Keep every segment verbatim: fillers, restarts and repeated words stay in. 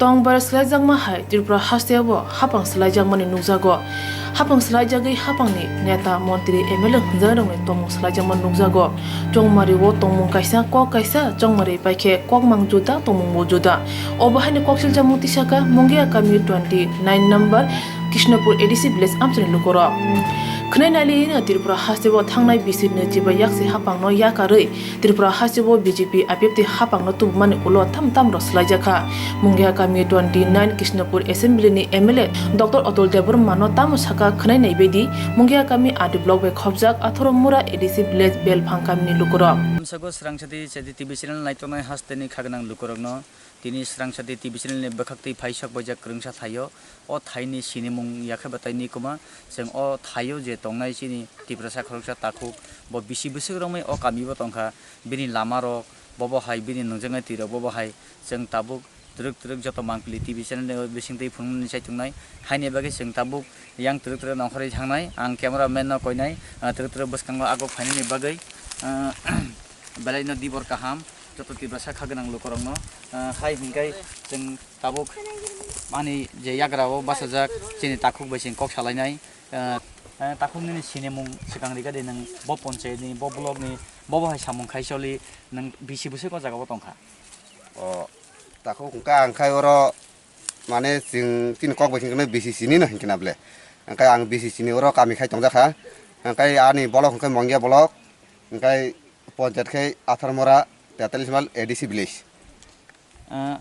Tongbar swlaijakma hai Tripura hasteo bo hapang swlaijakmani nukjago. Hapang swlaijagwi hapangni neta, montri, M L A hwnjakrokni tongmung swlaijakma nukjago. Chongmari o tongmung kaisa, kok kaisa, chongmari paikhe kokmang juda, tongmungbo juda. Obo haino koksiljakmung tisaka Mungia kami twenty nine number Krishnapur A D C village amchaini lukurok. Khwnai naliino Tripura hasteo thangnai bisirni chibai yaksi hapangno yakarwi Tripura hasteo B J P I P F T hapangno tubumani ulo tam tamrok swlaijakha. Mungia kami twenty nine Krishnapur Assembly ni M L A Doctor Atul Debbarma no tamo saka khwnai naibaidi, Mungia kami R D block bai khopjak Athoro Mura A D C village Belphang kamini lukurok. Amsago swrangsa di chadi T V channel naitongnai hasteni khagnang lukurokno tini swrangsa di T V channel ni bwkhaktwi phaisok baijak kwrwngsa thaio. O thaini sinimung yakhe bwtaini kwma, chwng o thaio je tongnai chini Tiprasa khoroksa takhuk, bo bisi bwswk romwi o kamibo tongkha, bini lamarok, bobo hai bini nungjaknai twirok bobo hai chwng tabuk twrwk twrwk joto mangpili T V channel ni bisingtwi phunuknani chai tongnai, haini bagwi chwng tabuk yang twrwk twrwk nongkhorwi thangnai, ang camera man no koinai, ah, twrwk twrwk bwskango agok phainani bagwi, ah, belaino dibor kaham joto Tiprasa kha gwnang lukurokno, ah, hai hinkai chwng tabuk ani je yagra o bachajak chini takhuk bai chwng kok salainai, ah, eh, takhuk nini sinimung swkang rikha de nwng bo ponchayat ni, bo block ni, bo bo hai samung khai choli nwng bisi bwswk o jaga o tongkha. O takhuk hwnkha ang khai oro mane chwng chini kok bai hwnkhe bisi sini no hwnkhe na ble. Hwnkhe ang bisi sini oro kami khai tongjakha. Hwnkhe ani block hwnkhe Mongia block, hwnkhe ponchayat khai Atharmora, tetalis mile A D C village. Ah,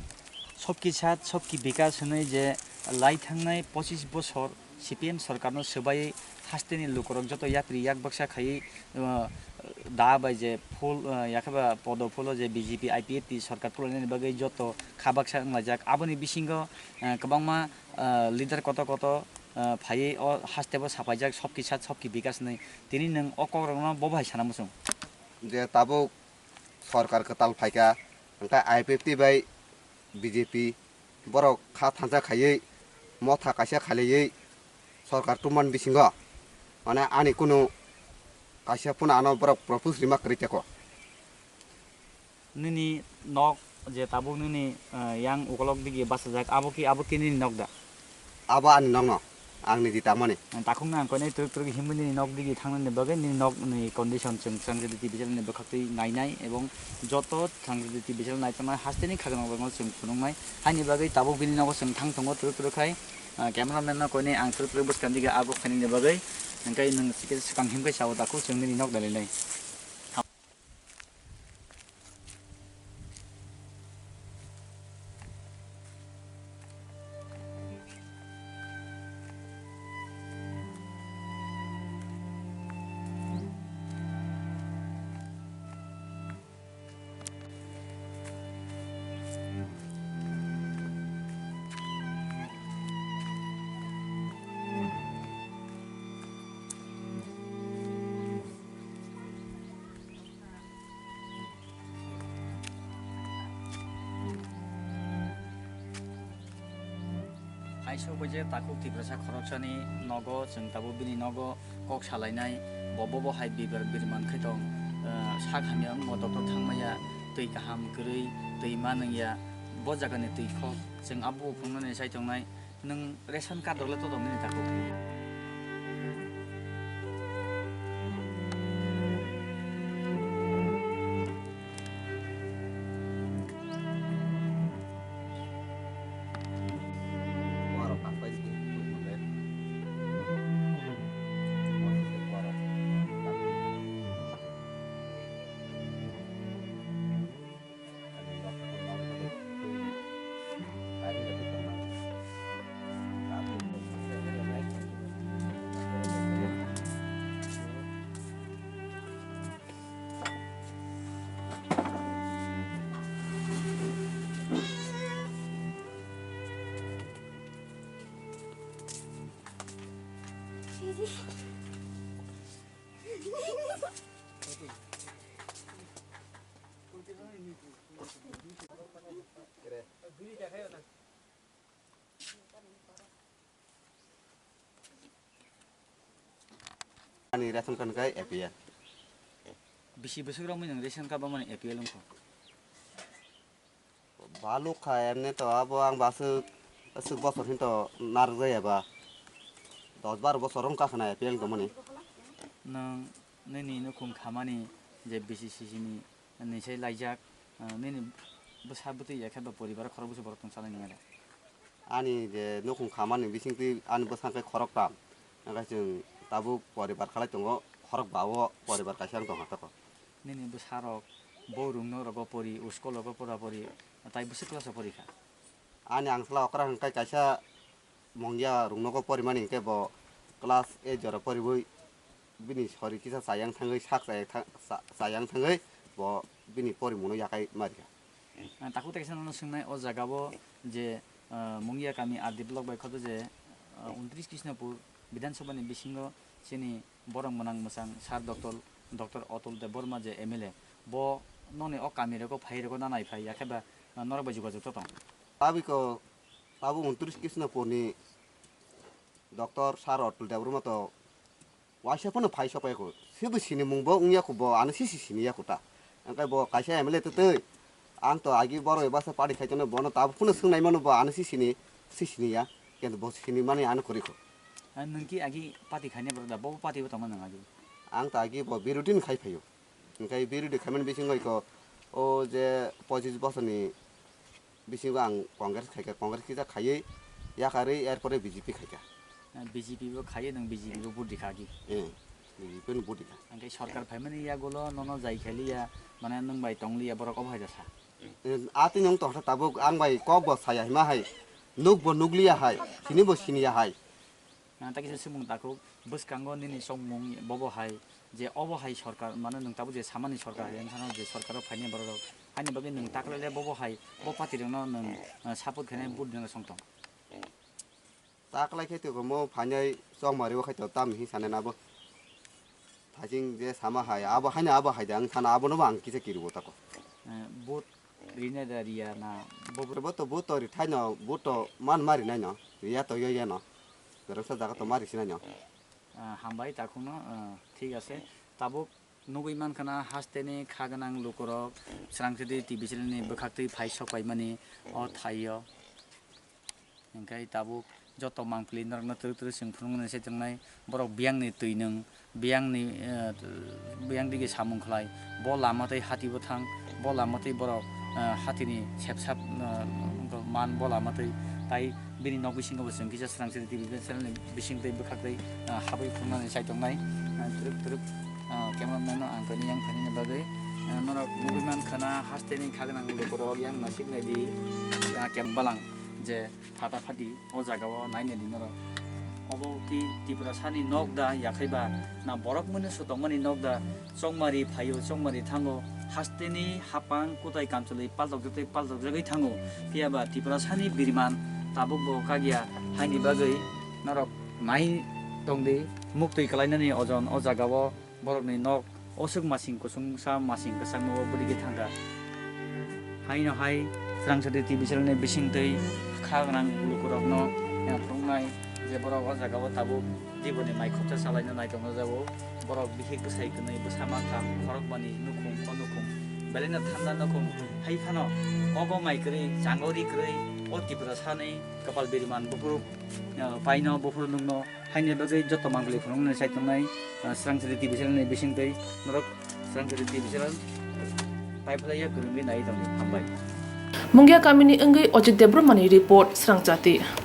Sabki Saath Sabki Vikas hwnwi je lai thangnai pochis bosor C P M sorkarno swbaiwi hasteni lukurok joto yapri yak baksa khaiwi, ah, da bai je phul, ah, yakheba podo phulo je B J P I P F T sorkar tulainani bagwi joto kha baksa wnglaijak. Aboni bisingo, ah, kwbangma, ah, leader koto koto, ah, phaiwi o hasteo sapaijak Sabki Saath Sabki Vikas hwnwi. Tini nwng o kokrokno bo bahai sana muchung? Je tabuk sorkar kwtal phaikha, hwnkhe I P F T bai B J P borok kha thansa khaiwi motha kaisa khailawi sorkar tumani bisingo, mane ani kunu kaisa phano ano borok propose rima kwrwi teko. Nini nok je tabuk nini, eh, yang ukolok digi bachajak, abo ki, abo ki nini nok da? Abo ani nokno, ang niji tangmani. Takhukno ang koinai twrwk twrwk himwi nini nok digi thangnani bagwi nini nokni condition chwng swrangsa di T V channel ni bwkhaktwi nainai ebong joto swrangsa di T V channel naitongnai hasteni khagnarokno chwng phunuknai. Haini bagwi tabuk bini nogo chwng thang tongo twrwk twrwk khai, ah, camera man no koinai ang twrwk twrwk bwskang digi abo khainani bagwi, hwnkhe nwng sikhe swkang himkhai sao takhuk chwng nini nok dalainai. Hai sok bai je takhuk Tiprasa khoroksani nogo, chwng tabuk bini nogo kok salainai, bo bobo hai bibar birman khai tong, eh, sak hamya wngmo doctor thangmaya, twi kaham kwrwi, twi ma nungya, bo jagani twi khok, chwng abo buphang nani sai tongnai. Nwng ration card rok le to tong nini takhuk? Ani ration card kai A P L. Bisi bwswk romwi nwng ration card bamani A P L wngkha? Baluk kha emne to abo ang baswk, aswk bosor hinto narwk jaya ba. Dos baro bosor wng kha khna A P L tongmani. Nwng nini nukhung khamani je B C C C ni, ni sai laijak, ah, nini bwsa bwtwi ya khe ba poribar khorok bwswk borok tong chalai nang ai? Ani je nukhung khamani bisingtwi ani bwsa khe khoroktham. Hwnkhe chwng tabuk poribar khalai tongo, khorok ba o poribar kaisa wng tong kha toko. Nini bwsarok bo rungno rogo pori, school rogo pora pori, tai bwswk class o pori kha? Ani angsla okra hwnkhe kaisa mungya rungnogo porimani hwnkhe bo class eight jora poriwi bini sori kisa chayang thangwi sak chayang thang-, cha-, chayang thangwi bo bini porimungno yakai marikha. Ah, takhuk tai kaisa nono swngnai o jagao je, ah, Mungia kami R D block bai khoto je, ah, untris Krishnapur Bidhan Sabha ni bisingo chini borok mwnang mwchang Sir Doctor, Doctor Atul Debbarma je M L A, bo noni o kami rego phai rego nanai phai yakhe ba, ah, norok bai jogajog to tong? Tabiko, tabuk untris Krishnapur ni Doctor Sir Atul Debbarma to waisa phano phai sok pai kho. Sibo sini mung bo wng ya kho, bo ano sisi sini ya kho ta. Hwnkhe bo kaisa M L A twtwi. Ang to agi borok bai basa party khai tono, bono tabuk phano swngnai mano, bo ano sisini, sisini ya. Kento bo sini mani ano kwrwi kho. Ah, nwng ki agi party khainai borok da, bo party bo tongma nwng agi? Ang to agi bo birodhi ni khai phaio. Hwnkhe birodhi khaimani bisingo iko o je pochis bosorni bisingo ang Congress khaikha, Congress kisa khaiwi yakarwi, er pore B J P khaikha. Ah, B J P bo khaiwi nwng B J P bo vote rikha agi? Eh, B J P no vote rikha. Hwnkhe sorkar phaimani yagulo nono jai khaliya, mane nwng bai tongliya borok obo hai da sa? Eh, atwi nwng tongsa tabuk ang bai kok bo saya hima hai, nuk bo nukliya hai, sini bo siniya hai. Ah, ta kisa swngmung takhuk, bwskango nini chongmung bobo hai, je obo hai sorkar, mane nwng tabuk je samani sorkar hai, wngkhano je sorkaro phainai borok rok, haini bagwi nwng taklaile bobo hai, bo party rokno nwng, ah, support khainai vote rwna song tong? Taklai khe tongmo phainai chongmari o khai to tam hi sanai na bo. Thajing je sama hai, abo haino abo hai da, ang thana abono bo ang kisa kirubo tako. Eh, vote rina da riya na? Bo bo to vote to ri thaino, vote to man mari naino, riya to yo yano. Kwrwngsa jaga to mari sinaino. Ah, hambai takhukno, ah, thik ase. Tabuk nugwi mankha na hasteni kha gwnang lukurok Srangsidi T V channel ni bwkhaktwi phai sok paimani o thaio. Hingkhe tabuk joto mangpili norokno twrwk twrwk chwng phunuknani sai tongnai, borok biyangni twi nwng, biyangni, eh, biyang dige samung khlai, bo lama twi hati bo thang, bo lama twi borok, eh, hatini sepsap, eh, man bo lama twi, tai bini nok bisingo bo chwng kisa Srangsidi T V channel ni bising twi bwkhak twi, eh, habwi phunuknani sai tongnai, eh, twrwk twrwk, eh, camera man no ang toni yang phaini bagwi, eh, norok nugwi mankha na hasteni kha gwnang lukurok yang nasik naidi, ah, kem balang je. Phata phati o jaga o naina di norok. Obo ki Tiprasani nok da, yakhai ba na borok mwnwi sotongmani nok da, chongmari phaio, chongmari thango, hasteni hapang kutai kamchwlwi paltokjaktwi paltokjagwi thango. Phiya ba Tiprasani biriman tabuk bo kagya, haini bagwi norok nai tongdi, muktwi kwlainani ojon o jaga o. Borokni nok oswk masing kusungsa masing kwchangma o bwrwigwi thangkha. Haino hai Srangsidi T V channel ni bisingtwi kha gwnang lukurokno yang phunuknai je borok o jaga o tabuk jiboni mai khopsa chalaina naitongna jago. Borok bihik bwsai kwnwi bwsa mankha khorokbani nukhung o nukhung belaino thanda nukhung hai phano ogo mai kwrwi chango ri kwrwi o Tiprasani kwpal biriman buphuru, eh, paino buphuru nukno. Haini bagwi joto mangpili phunuknani sai tongnai, ah, Srangsidi T V channel ni bisingtwi norok Srangsidi T V channel paiphlaiya kwrwngwi nai tongdi. Hambai. Mungia kamini wngwi Ojit Debbarmani report, Srangchati.